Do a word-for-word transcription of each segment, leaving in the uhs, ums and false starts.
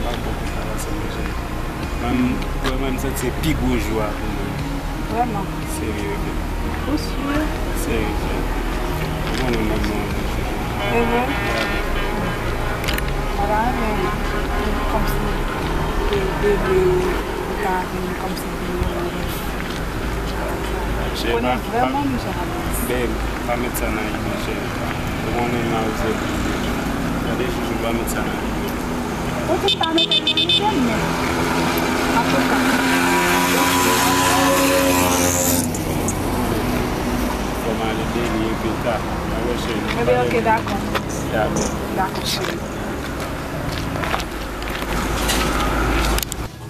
Pa bon pou sa, paske mwen, mwen, mwen, mwen, m santi se pi gwo jou a pou mwen. Vrèman? Serye, wi. Ou si? Serye, serye. Ou konnen mwen, mwen, mwen, mwen. Mhm. Papa, men, kòmsi, e, bebe, ou ta vin kòmsi vin. Chè, konnen pa, pa, vrèman, m jan avans. Babe, pa met sa nan ide, chè. Ou konnen mawozo. Gade Joujou, pa met sa nan ide. Ou di pa mete nan ide m, men. Antouka. Fò m ale beni epi ta. Mwen wè cheri. Ebyen, ok, dakò. Dakò. Dakò, cheri.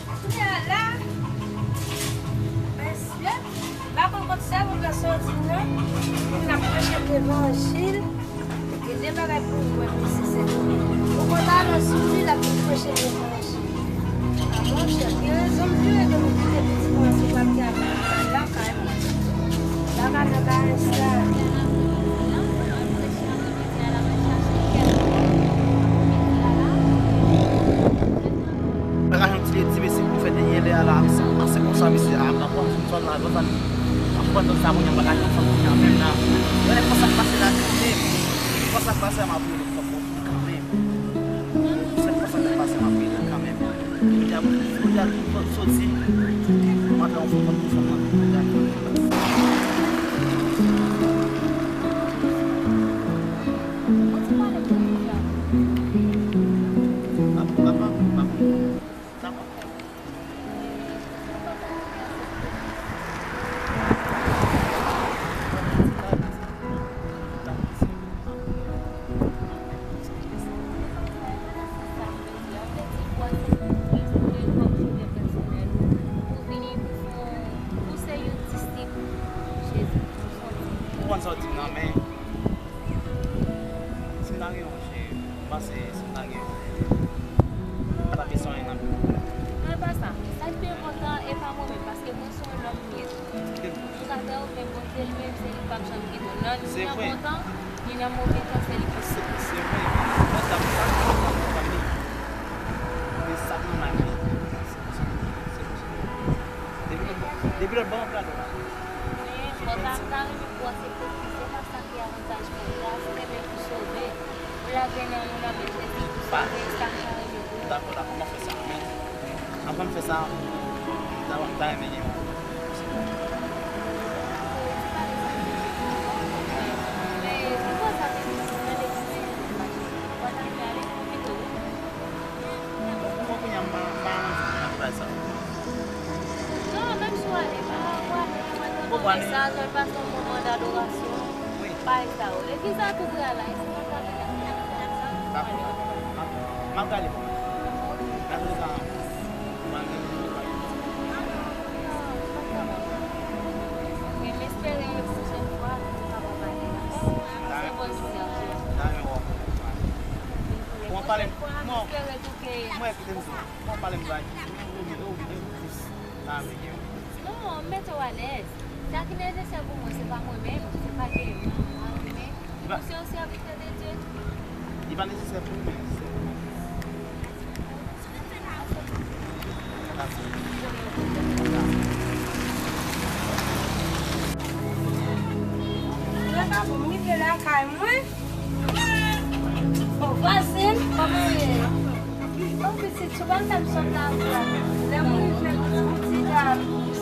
Kounye a la, mesye, m pa konn kot sèvant la soti non, moun ap preche levanjil, gen de bagay pou m wè mesye se ou konn al sou li l ap preche levanjil. A monchè, gen rezon m jure ke m kite pitit mwen sou pral te al lakay mwen. Lakay nan bagay sa. Bagay yon ti, ti mesye pou fè dènye lè a la, se, se konsa mesye a, m nan pran sou zòn la, zòn sa, m ap pran zòn sa kounye a, bagay konsa kounye a menm la. Gade konsa k pase la kanmenm. Konsa k pase a, m ap rele kòb mwen kanmenm. Se konsa k pase a, m ap rele kanmenm. Kounye a, kounye a, soti, m antre yon fon, yon fon, yon fon. Ou konn sa w di m nan, men si m ta gen yon cheri, m panse si m ta gen yon, m pa ta bezwen anyen nan vi m. Non, e pa sa. Sa k pi enpòtan, e pa mwen menm, paske mwen se yon lòm m ye tou. Tout afè yo, men Bondye li menm, se li k p ap janm kite w. Nan, ni nan bon tan, ni nan move tan, se li ki sou. Se vre. Mwen sa, mwen sa, mwen sa, mwen sa, mwen sa. Men sa k nan may mwen. Se konsa. Se konsa. Depi lòt, depi lòt bò, m ap gade w. Wi, bon, ta, ta renmen pou w aksepte. Se pa sa ki avantaj mwen. Ou la fè men pou sove. Ou la gen nan moun avèk Jezi pou sove. Sa m ta renmen pou ou. Dakò, dakò, m ap fè sa. Men, anvan m fè sa, m ta, m ta renmen gen yon. Men, se pa sa ki mwen te konnen. Ou pa ta vle ale? Kite w. Bon, kounye a, m pa, m pa anvi nan bagay sa. Non, menm si w ale, pa, w ale, w al tande yon mesaj, w al pase yon moman dadorasyon. Wi. Bagay sa yo. Legliz la tou pre a la, e si w pa ta vle gen bagay sa, w ale. Dakò, dakò. M ap, m ap gade pou mwen. Nan tou ka, m ap gade pou mwen. E m espere pwochèn fwa, nou kapab pale. Dakò. Se bon jounen. Dakò. Bon, pale m. Non. Mwen kite m sou. Bon, pale m bagay. Ou vle, ou vle, ou vle. Sa vle gen. Non, m mete w alèz. Sa ki nesesè pou mwen, se pa mwen menm, se pa ke mwen, mwen, men ou se yon sèvitè de Dye. Li pa nesesè pou mwen, se pou mwen. Mwen pa pou m rive lakay mwen. Bon, vwazen, kòman w ye? Bon, pitit, sou pa m fè m sòt la ankò. Lè m rive, pitit, pitit, a,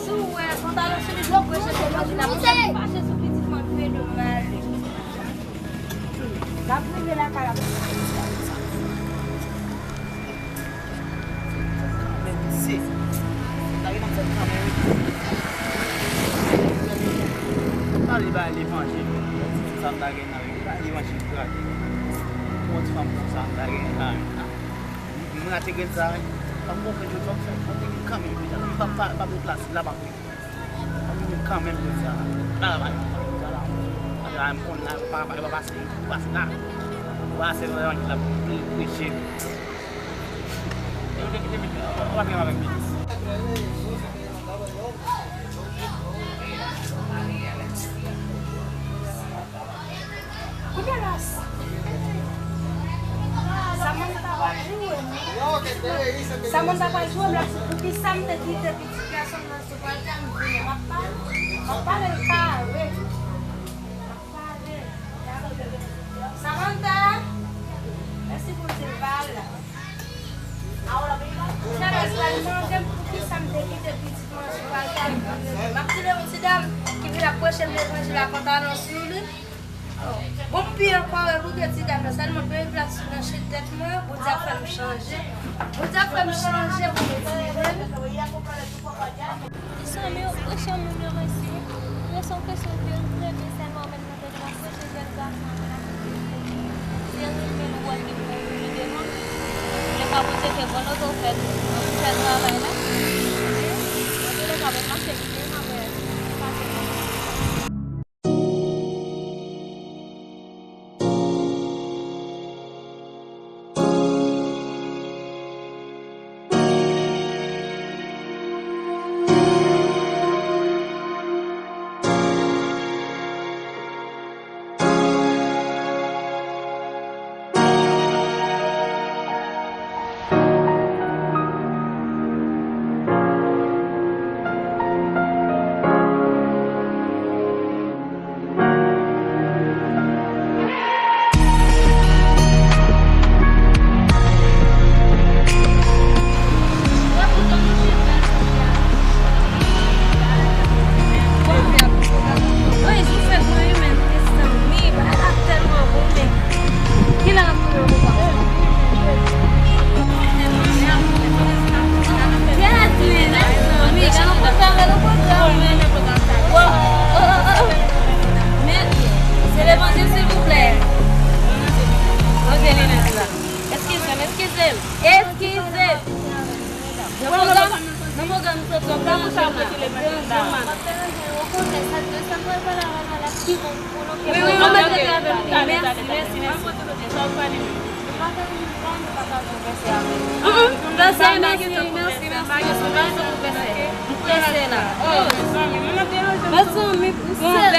si w wè, pantalon sou li, blòk, mwen jete vwazen la, mwen fache sou pitit mwen, m pede m ale. L ap rive lakay la. Kanmenm, mesye. Sa gen nan tèt kanmenm, wi. Pale bay levanjil. Ti sa m ta gen nan men. Bay levanjil krake. Yon ti fanm konsa m ta gen nan men. M rate grenn sa, wi. Sa m konprann jodi a, m fè, m te gen kanmenm jodi a. M pa, pa, pa gen plas la, pa vre. Kanmenm jodi a la. La, la, la, la, la, m konn la, pa, pa, pa pase, pase la. Pase la, la, la, preche. E ou te kite m, ou pa gen avèk m. Kounye a la, sa mwen ta va jwe. Samantha pral jwe, m ap di, poukisa m te kite pitit gason m nan sou pòtay, m vini, m ap pale, m ap pale l kare. M ap pale. Samantha! Mèsi pou l di l pa al la. Janèz pral mande m poukisa m te kite pitit mwen sou pòtay, m vini. M ap di l yon ti dam ki vin ap preche m levanjil a pantalon sou li. Bon, m pi ankò, wi, koute ti dam nan, sèlman peye plas sou nan chit tèt mwen, Bondye ap fè m chanje. Bondye ap fè m chanje pou retire m. Mezanmi, yo preche moun yo, mèsi. Presyon, presyon, ke m leve sèlman, men nan tèt la, preche jèn gason an, men la. Se renmen nou wè ke pou li devan. Lè pa Bondye ke bon oto fèt, fè travay la. Antoulèka, mwen mache byen, mwen pase byen. Se levanjil, silvouplè. Angelina di la. Eskize m, eskize m. Eskize m. Nan pwogram, nan pwogram sou pwogram la. Wi, wi, mwen mèt rete avè m. Mèsi, mèsi, mèsi. Mèsi, mèsi, mèsi, mèsi. M prese la. Mezanmi, pou sèl.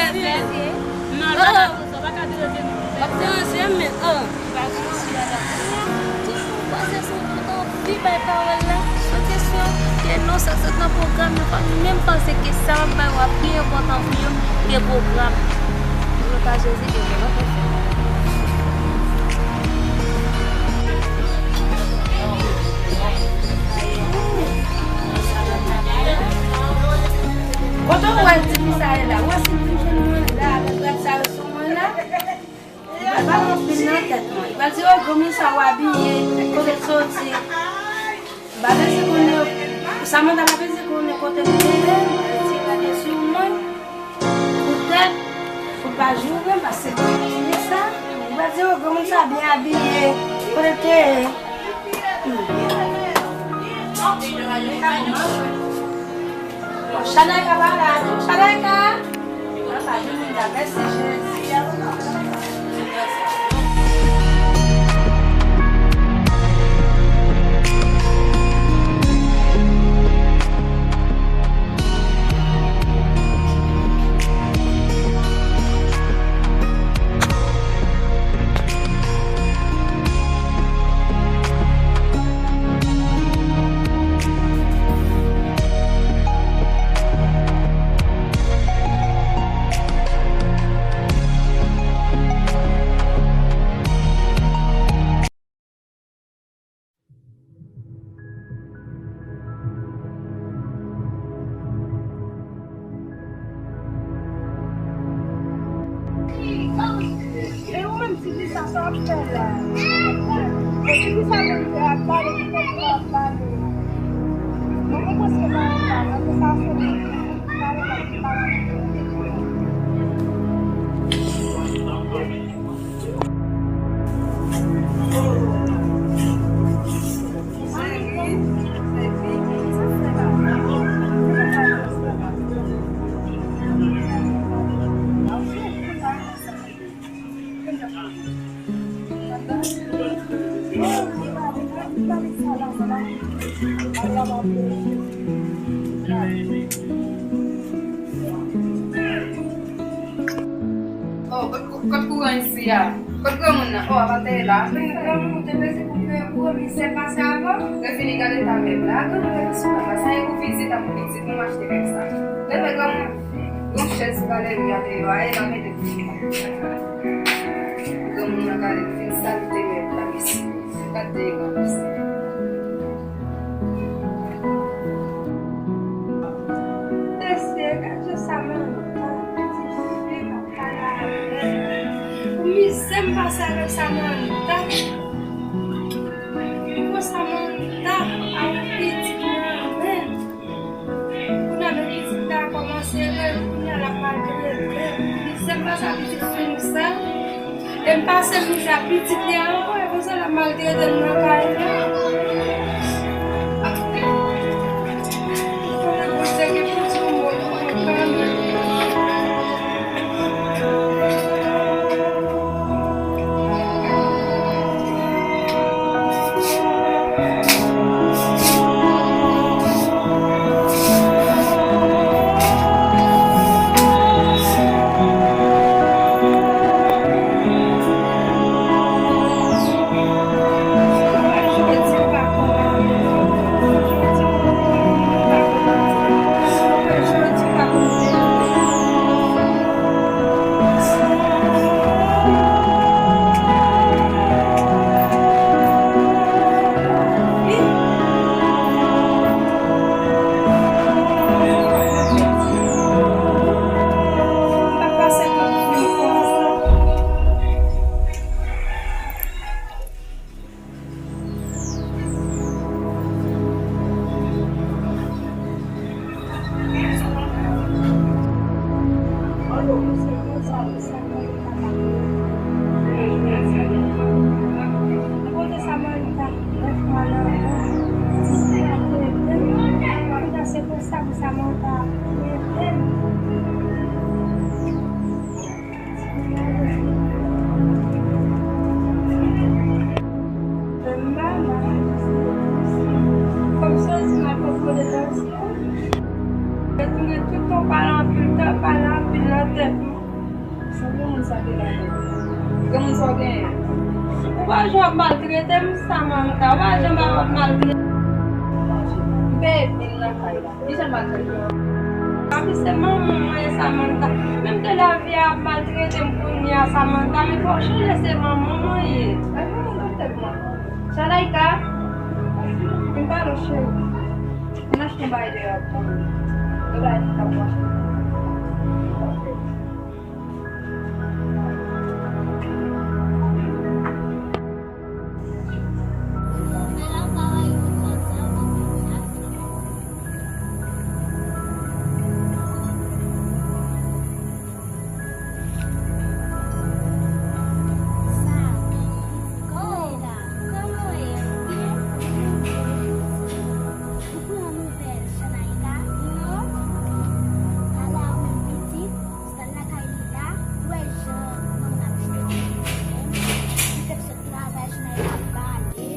W ap deranje m, men, oh. Tout moun pase sou anvi bay pawòl la. Sou kesyon ke non, sa sot nan pwogram, yo pa menm panse ke sa w ap bay yo ap pi enpòtan pou yo ke pwogram. Glwa a Jezi, ke bon Bondye fè. Kote w wè ti fi sa ye la? Ou wè si m fin jwenn mwen la, avèk rad sa yo sou mwen la? Li pral pale anpil nan tèt mwen. Li pral di, "Oh, granmoun sa w abiye, kote l soti?" M pa bezwen konnen, Samantha pa bezwen konnen kote m te ye, li pral retire rad yo sou mwen. Poutèt, pou l pa joure m, paske konnen sa, li pral di, "Oh, granmoun sa byen abiye, kote l te ye?" Hmm. Bon, chanèl ka pa la, chanèl ka. Mèsi Jezi. E ou menm, Titi, sa sa w ap fè la? E Titi, sa menm fè ap pale, ki konn sa w ap pale? Mwen, mwen panse pa yon sa, mwen, sa se Oh, kot, kot kouran isi a? Kot granmoun nan? Oh, apa te la. Men granmoun, ou te bezwen pou fè Gwo mizè pase avè w. Lè fini gade ta mèb la, granmoun mete sou mèb la, sa e pou vizit ak pitit nou m achte mèb sa. Leve granmoun, yon chèz pou gade rive a deyò a, e nan mete pou vizit. Granmoun nan gade, fin salite mèb la, mesye. Gade yon mesye. Mesye, gade sa manman, ti fi. Ou mizè m pase avèk Samantha. Ou kon Samantha a yon pitit nan men. Kounye a menm pitit la kòmanse rele, kounye a l ap maltrete m. Mizè m pase ak pitit fi m sa. E m pase mizè ak pitit li a ankò, e konsa l ap maltrete m nan kay la. Konnen Bondye gen plis yon mo pou mwen kanmenm. Kòmsi w di m al kontwole tansyon. Retounen tout tan, pale anpil tan, pale anpil nan tèt mwen. Sanble moun sa te la tèt. Granmoun sa w genyen. Ou pa jan w ap maltrete m, Samantha. Ou pa jan w ap maltrete m. M peye bil nan kay la. Kijan l maltrete w? Papi, se manman mwen ye, Samantha. Menm ke lavi a ap maltrete m kounye a, Samantha, men fò w chanje, se manman mwen ye. Ay, manman mwen tèt mwen. Shalaika, vin pale w, cheri. Vin achte yon bagay deyò pou mwen. Yon bagay ki ka pou achte. Ou pran nouvèl Shalaika? Non. Ala ou menm pitit, ou sot lakay li la, ou wè jan manman ap jwe avèk li menm. Li fèk sot travay, Shalaika ap bale,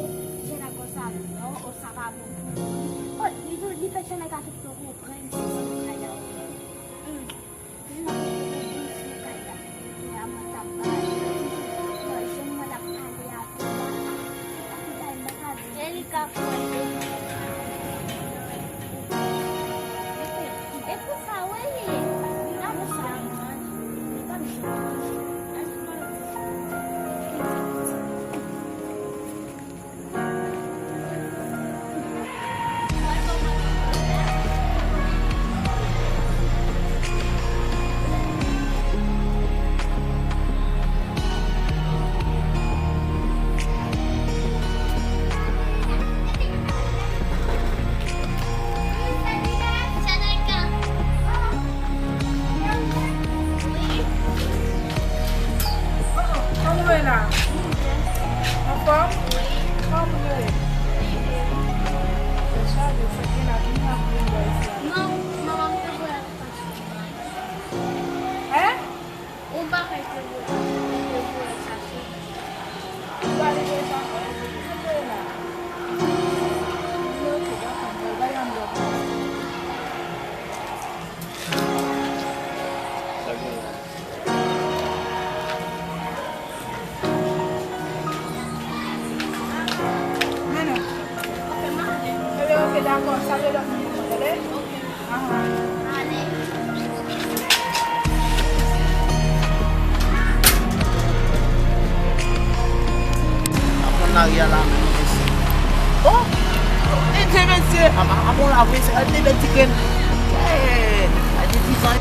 Shalaika konsa non, o sa pa bon pou li. Li, li fè Shalaika tout tan konprann se Shalaika. Hmm. Kòman w ye la? Anfòm? Kòman w ye? Tèt chaje, sa gen la, vin nan vin bò isi a. Non, manman, m te voye al chache. Hein? Ou pa ka te voye, te voye al chache. Ou pa te voye chache? Ou te voye la? Li oke, dakò, m pral bay yon lòt. Sa gen la? Dakò, salye lòt moun yo, tande? Ahan. Aprann lari a la menm, mesye. Oh! Bondye, mesye! A, a, a bon la vre, se gade bèl ti grenn. Eh, gade dizan.